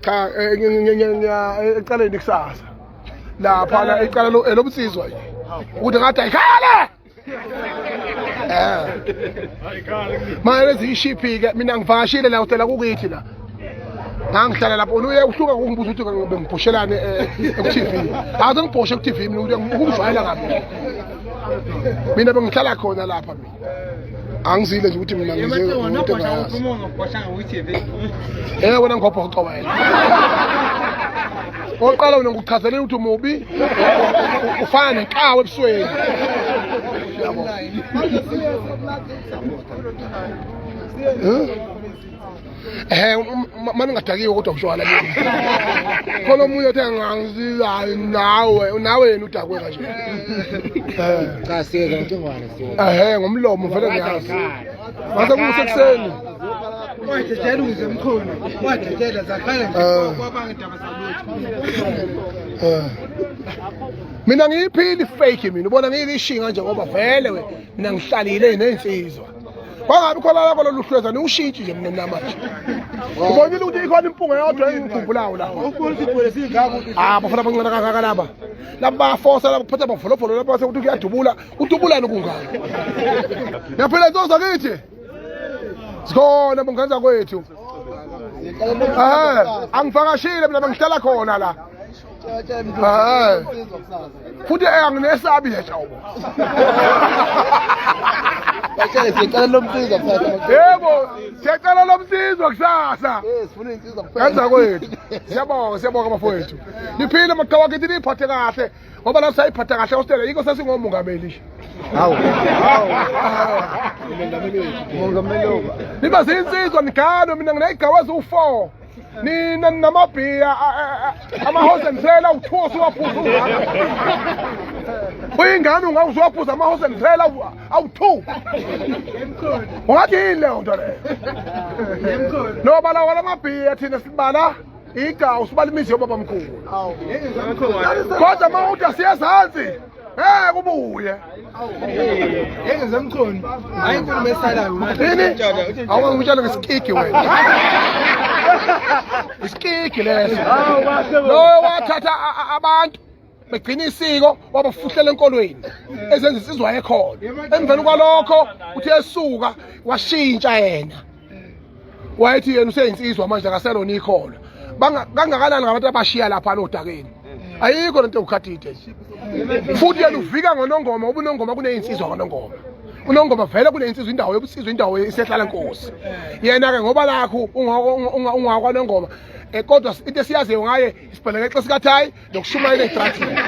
Cha, ecaleni kusasa. Lapha la icala lobunsizwa nje. Ukuthi ngathi ayikhale. Eh. Manje lezi ishiphi ke mina ngivakashile la hotela kukithi la. Ngangihlala lapho uye uhluka ukungibuza ukuthi bengibhoshelane ku-TV. Akaze ngibhoshe ku-TV mina ukuthi ukungijwayela kabi. Mina bengihlala khona lapha mina. Angizile nje ukuthi mina ngize into engayazi. Eh wena ngobhoxa wena. Oqala wena ngikuchazelela ukuthi umubi ufana nenkawu ebusweni. Yabo. Eh manje ngadakiwe kodwa utshwala mina. Khona omunye othe ngangisizayo nawe nawe yena udakwe kanje. Eh Cha siyeza ngocingwane siyeza. Eh ngomlomo vele ngiyazi. Mase kusekuseni. Wadedela uze mkhulu. Wadedela zakhala nje Eh. kwabanga indaba zalutho. Eh. Mina ngiyiphili fake mina ubona ngiyishinga nje ngoba vele we mina ngihlalile nezinsizwa. Kwangabi khona lapho lolu hlweza niwushintshi nje mina namanje. Ubonile ukuthi ikhona impunga yodwa engikhumbulayo la. Ukubona ukuthi ibhole singaka ukuthi Ah bafana abancane kangaka laba. Laba bayafosa laba kuphatha amavolobholo lapha sekuthi kuyadubula. Udubulani kungaka? Yaphela inzozo zakithi. Sikhona bongane zakwethu. Eh, angivakashile mina bengihlala khona la. Eh. Futhi anginesabi nje nhlobo. Batshele sicela lomsiza kusasa. Yebo, siyacela lomsizwa kusasa. Eh sifuna insizwa kuphela. Kanza kwethu. Siyabonga, siyabonga bafowethu. Niphile maqhawe kithi niphathe kahle. Ngoba la sayiphatha kahle hostela yikho sesingomongameli nje. Hawu. Hawu. Mongameli wethu. Mongameli wethu. Niba zinsizwa niganwe mina nginezigawu eziwu-4. Nina ninamabhiya ama-horse and trailer awu-2 osuwaphuza ungaka. Uyingane ungawusuwaphuza ama-horse and trailer awu-2. Ungathi yini leyo nto leyo? Nobala wala mabhiya thina sibala igawu sibala imizi yobabamkhulu. Kodwa uma uthi asiyezansi ngeke ubuye. Yeke zemkhulu. Hayi inkulumo esalayo. Yini? Awungangitshela ngesikiki wena. Isikiki leso. Loyo wathatha abantu begcina isiko wabafuhlela enkolweni ezenza insizwa yekhona. Emveni kwalokho uthe esuka washintsha yena. Wayethi yena useyinsizwa manje akaselona ikholwa. Kangakanani ngabantu abashiya lapha nodakeni. Ayikho lento yokukhathide nje. Futhi yena uvika ngonongoma ngoba unongoma kuneyinsizwa kwanongoma. Unongoma vele kuneyinsizwa indawo yobunsizwa indawo isehlala nkosi. Yena ke ngoba lakho ungakwanongoma kodwa into esiyaziyo ngaye isibhelekexe sikathayi nokushumayela ezitratini.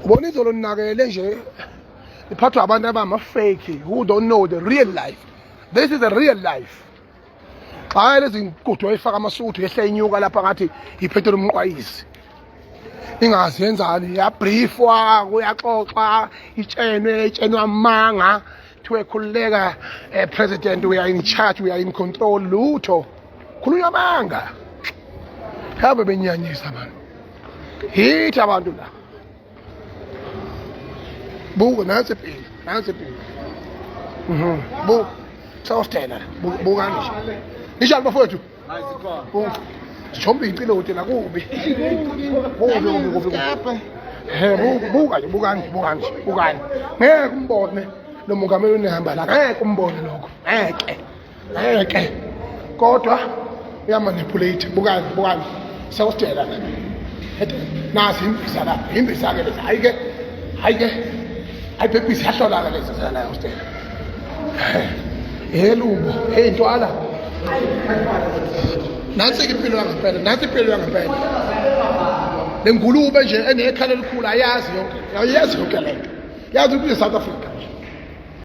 Ubona izolo ninakele nje iphathwa abantu abama-fake who don't know the real life. This is a real life. Hayi lezi nkudu wayifaka amasuthu yehle inyuka lapha ngathi iphethe umqwayizi. Ingazi yenzani yabriefwa kuyaxoxwa itshenwe itshenwa amanga kuthiwe khululeka president we are in charge we are in control lutho khulunywa amanga. Habe benyanyisa abantu. Yithi abantu la. Buka nansi impilo, nansi impilo. Buka. Sawusithela. Bukani nje. Nishani bafowethu? Buka. Sithombe iciloti la kubi. Kubi kubi kubi. He buka nje bukani bukani bukani. Ngeke umbone lo mongameli unehamba la. Ngeke umbone lokho. Ngeke. Ngeke. Kodwa uyamanipulate bukani bukani. Sawusithela la. Nasi imbiza la. Imbiza ke lezi. Hayi ke. Hayi ke. Hayi bhebhisi yahlola ke lezi zala hostela. Helubo, hey ntwala. Nansi impilo yangempela, nansi impilo yangempela. Le ngulube nje enekhala elikhulu ayazi yonke, ayazi yonke lento. Yazi ukuthi South Africa.